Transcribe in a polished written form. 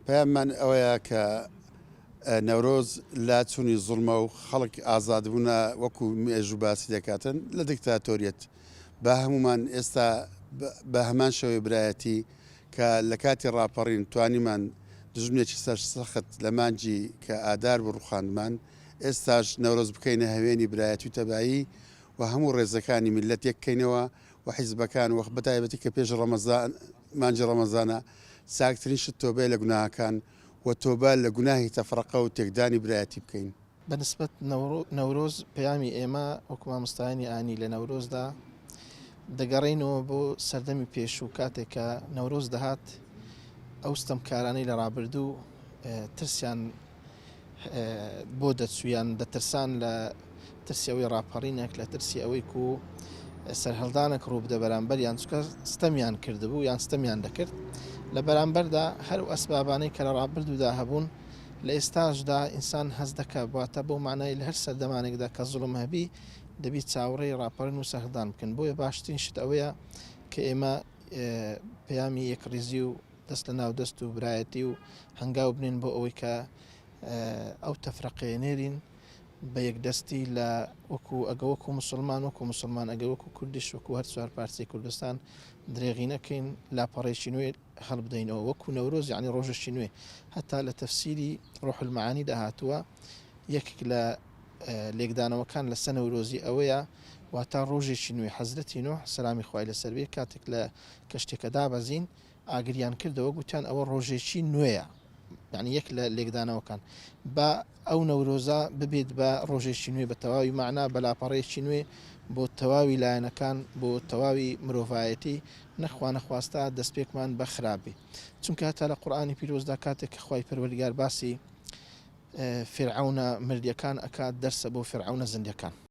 پەیاممان ئەوەیە کە نەورۆز لاچوونی زوڵمە و خەڵک ئازادبوونە وەکو مێژوو باسی دەکاتن لە دیکتاتۆریەت. با هەموومان ئێستا بە هەمان شێوەی برایەتی کە لە کاتی ڕاپەڕین توانیمان دوژمنێکی سەرسەخت لە مانگی کە ئادار بوو ڕوخاندمان، ئێستاش نەورۆز بکەینە هەوێنی برایەتی و تەبایی و هەموو ڕێزەکانی میللەت یەک کەینەوە و حیزبەکان و بەتایبەتی کە پێش ڕەمەزان مانگی ڕەمەزانە چاکترین شت تۆبەیە لە گوناهەکان و تۆبە لە گوناهی تەفرەقە و تێکدانی برایەتی بکەین. بە نسبەت نەورۆز پەیامی ئێمە وەکو مامۆستایانی ئانی لە نەورۆزدا دەگەڕێینەوە بۆ سەردەمی پێشوو کاتێک کە نەورۆز دەهات ئەو ستەمکارانەی لە ڕابردوو ترسیان بۆ دەچوو یان دەترسان لە ترسی ئەوەی ڕاپەڕینێک لە ترسی ئەوەی کو سەرهەڵدانێک ڕووبدە بەرامبەریان چونکە ستەمیان کردبوو یان ستەمیان دەکرد لە بەرامبەردا هەر و ئەسبابانەی کە لە ڕابردوودا هەبوون لە ئێستاشدا ئینسان هەست دەکا واتە بەو مانای لە هەر سەردەمانێکدا کە زوڵم هەبی دەبی چاوەڕێی ڕاپەڕین و سەرهەڵدان بکەن بۆیە باشترین شت ئەوەیە کە ئێمە پەیامی یەکڕیزی و دەست لە ناو دەست و برایەتی و هەنگاو بنێن بۆ ئەوەی کە ئەو تەفرەقەیە نێرین بە یەکدەستی لە وەکو ئەگە وەکو مسلمان وەکو مسلمان ئەگە وەکو کوردیش وەکو هەر چوار پارچەی کوردستان درێغی نەکەین لاپەڕێکی نوێ هەڵبدەینەوە وەکو نەورۆز یعنی ڕۆژێکی نوێ هەتا لە تەفسیری ڕۆح المعانیدا هاتووە یەکێک لە لێکدانەوەکان لەسەر نەورۆزی ئەوەیە واتا ڕۆژێکی نوێ حەزرەتی نوح سەلامی خوای لەسەر بێ کاتێک لە کەشتێکە دابەزین ئاگریان کردەوە گوتیان ئەوە ڕۆژێکی نوێیە یعنی یەک لە لێکدانەوەکان با ئەو نەورۆزە ببێت بە ڕۆژێکی نوێ بە تەواوی مەعنا بە لاپەڕەیەکی نوێ بۆ تەواوی لایەنەکان بۆ تەواوی مرۆڤایەتی نەخوانەخواستە دەستپێکمان بە خراپ بێ چونکە هەتا لە قورئانی پیرۆزدا کاتێک کە خوای پەروەردگار باسی فیرعەونە مردیەکان ئەکات دەرسە بۆ فیرعەونە زیندەکان.